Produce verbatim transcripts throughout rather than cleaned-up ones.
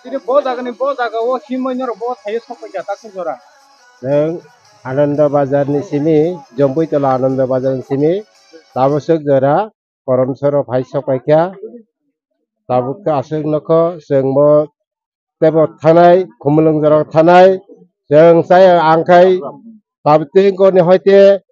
Tini bo jagani bo jaga o himoi norok bo thaio sok paikha takhuk jora. Nwng Ananda Bazar ni simi, Jompui Tola Ananda Bazar ni simi, tabuk sok jora Korom Soro phai sok paikha. Tabuk khe aswk nokho chwng bo tebo thanai, Khumulwng jora thanai, chwng chaya ang khai tabuk tei gorni hoite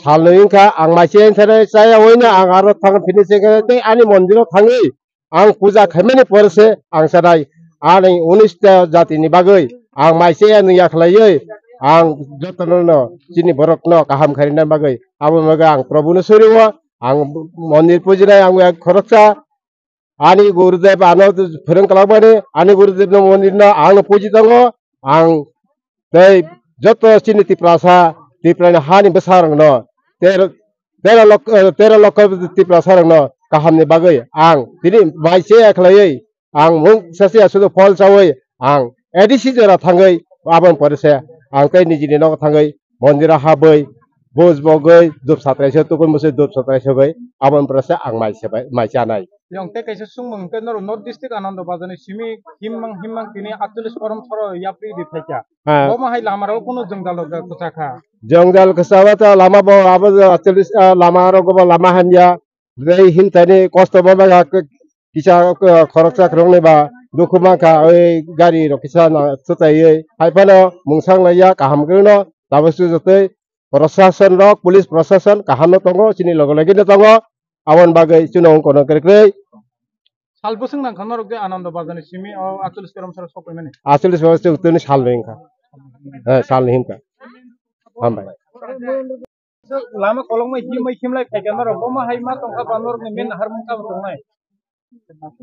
salnwi wngkha, ang maise wngkha chaya oino ang aro thang phini se khe tei ani mondiro thangwi ang puja khaimani pore se ang chanai. Ani unis ta jatini bagwi ang maise ya nung ya khlaiwi ang jotono no chini borokno kaham khairina bagwi abo bagwi ang Probuno suriwo ang mondir pujinai ang khoroksa ani Gurudev ano phwrwng kwlakmani ani Gurudev no mondir no ang no puji tongo ang tei joto chini Tiprasa Tiprani hani bwsarokno tero tero lok tero lokho Tiprasarokno kahamni bagwi ang tini bai se ya khlaiwi ang mung sase ya sudu phol chawi ang A D C jora thangwi aboni pore se ang tei nijini nogo thangwi mondiro habwi buj bogwi dup satrai se tukun bwswi dup satrai se bai aboni pore se ang mai se bai mai chanai. Yang tei kaisa sungmung hwnkhe norok North District Anando Bazar ni simi himmang himmang tini atchollish korom soro yapri di phaikha. Ha. Omo hai lama rok kunu jwngjal rok kwchakha. Jwngjal kwchaba ta lama bo abo atchollish, ah, lama rok bo lama hamya. Tei himthani kosto bo baga kisa, ah, khoroksa khoroknwi ba dukhu mankha oi gari rok kisa na swtaiwi. Hai phano mungsang laiya kaham kwrwngno tabuk sujotwi. Prosason rok, police prosason kaham no tongo, chini loge loge no tongo, aboni bagwi chwng no wng kono kwrwi kwrwi. Sal bwswk nang kha norok de Anando Bazar ni simi o atchollish korom soro sok paimani? Atchollish korom soro tini sal ni wngkha. Eh, sal ni himkha. Hambai. Lama kolokma himwi himlai phaikha norok, omo hai ma tongkha ba norok ni men harmung kabo tongnai?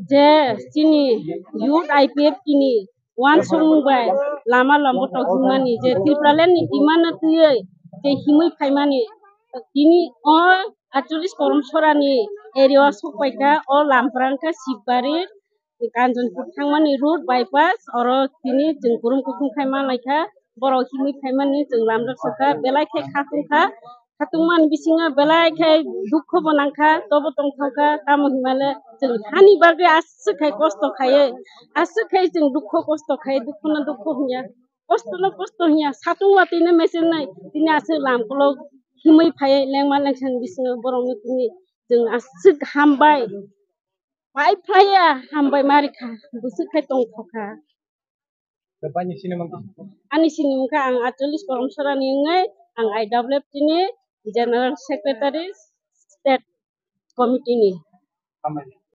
Je chini youth I P F T ni uansukmung bai lama lambo tongthokmani, je Tipraland ni demand no twiwi je himwi phaimani, tini o atchollish korom sora ni area o sok paikha, o lamprang kha Sibari, Kanchonpur thangmani road bypass, oro tini chwng kurum kuthum khai manlaikha, borok himwi phaimani chwng lamrok sokha, belai khe khatungkha. Khatungmani bisingo belai khe dukho bo nangkha, tobo tongthokha, tamo hinmale chwng hani bagwi aswk khai kosto khaiwi, aswk khai chwng dukho kosto khai, dukhono dukho hinya, kostono kosto hinya, satung watwino mechenai tini aswk lamkolok himwi phaiwi lengma lengsani bisingo borokno tini chwng aswk hambai, pai phlaiya, hambai marikha, bwswk khai tongthokha. Ani sinimung khe? Ani sinimung khe ang atchollish korom sorani wngwi ang I W F T ni General Secretary, State Committee ni. Hambai.